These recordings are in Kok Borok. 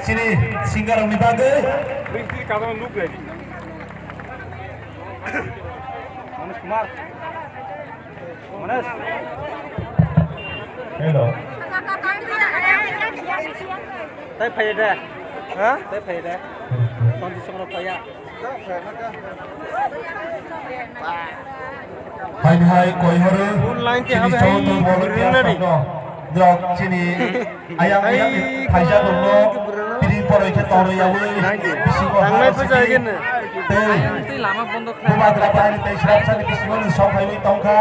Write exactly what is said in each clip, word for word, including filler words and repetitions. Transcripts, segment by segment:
Chini singarokni bagwi. Manush Kumar. Manush. Hello. Tai phai de. Ha? Tai phai de. Sanji Chakma phai ya. Hai hai koi horo. Full line te habe hai. Chini chini Ayang ayang phaijak rokno piring poroi khe torwi yawi bisingo tangnai ha phaisa sidi. Hagin tei tei lama bondo khlai bubagra bahai tei srapsani bisingo ni sok phaiwi tongkha.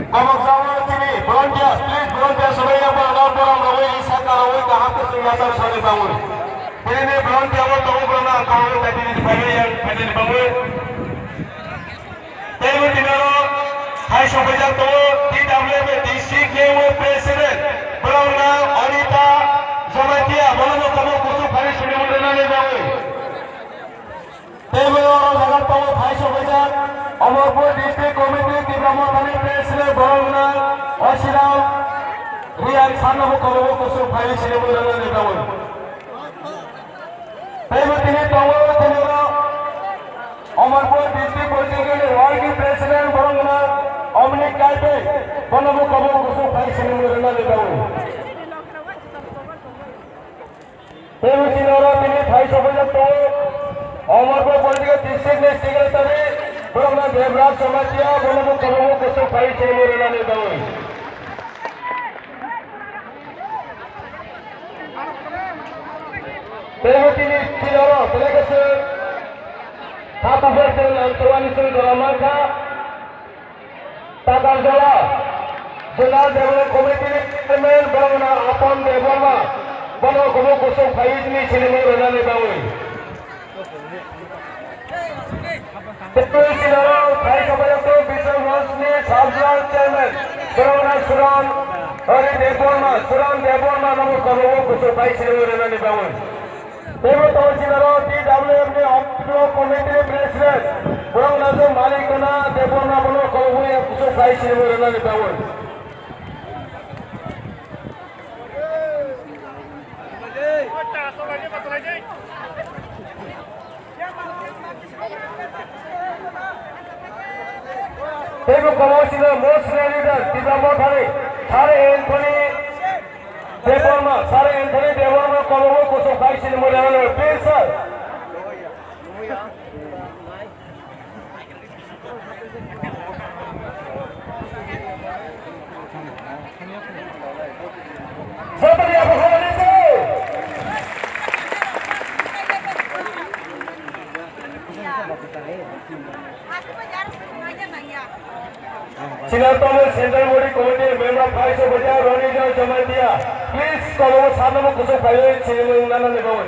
Komok jagao chini volunteers, please volunteers rwui yang borok no borom rwui sakha rwui kaham khe chwng yachak sari bangwi. Tini ni volunteer o tongo borok no ang kaham khe identify rwui yang identify bangwi. Teibo tini oro hai sokhaijak tongo T W F district level president borok no Anita Jamatia, borok no komok kuchuk phai sini mudai nani bangwi. Teibo oro jaga tongo phai sokhaijak Amarpur District Committee Tipra Mothani President borok wngna Osirao Riang Sarno bo kobo bo kusuk phai sini bo rwngna ni tongwi. Teibo tini tongo tini oro Amarpur District Political Working President borok wngna Omni Kaipe bono bo kobo kusuk phai sini bo rwngna ni tongwi. Tei bini oro tini phai sokhaijak tongo. Omorpur Political District ni Secretary, borokno Devraj Jamatia, bono bo kwbangma kusuk phai chini rwnani bagwi. Tei bo tini tini oro belai khe se kha buphar se lamsawani chwng jora mankha. Takarjala Zonal Development Committee ni Chairman borokno Apon Debbarma, bono kubu kusuk phaiwi chini sinimung rwnani bagwi. Tei sinaro phai sokhaijak tongo Biswanath ni Sub Zonal Chairman, borokno Suran Hari Debbarma, Suran Debbarma no bo kubu kusuk phai sinimung rwnani bagwi. Teibo tongo chini oro T W F ni Omni Block Committee ni President, borok naisuk Malik Kona, Debbarma bono kolobwi ya kusuk phai sini bo rwnani bagwi. Teibo komo chini most senior leader, Tipra Mothani, Sir Anthony, Debbarma, Sir Anthony Debbarma, komo kusuk phai sini mui rwnani, please, sir. Joto ni abo horo ni se. Senior Tamil Central Body Committee member Phai Sobaja Roni Jamatia, please, kobo sano mo kusuk phaiwi sini mo nana ni bawi.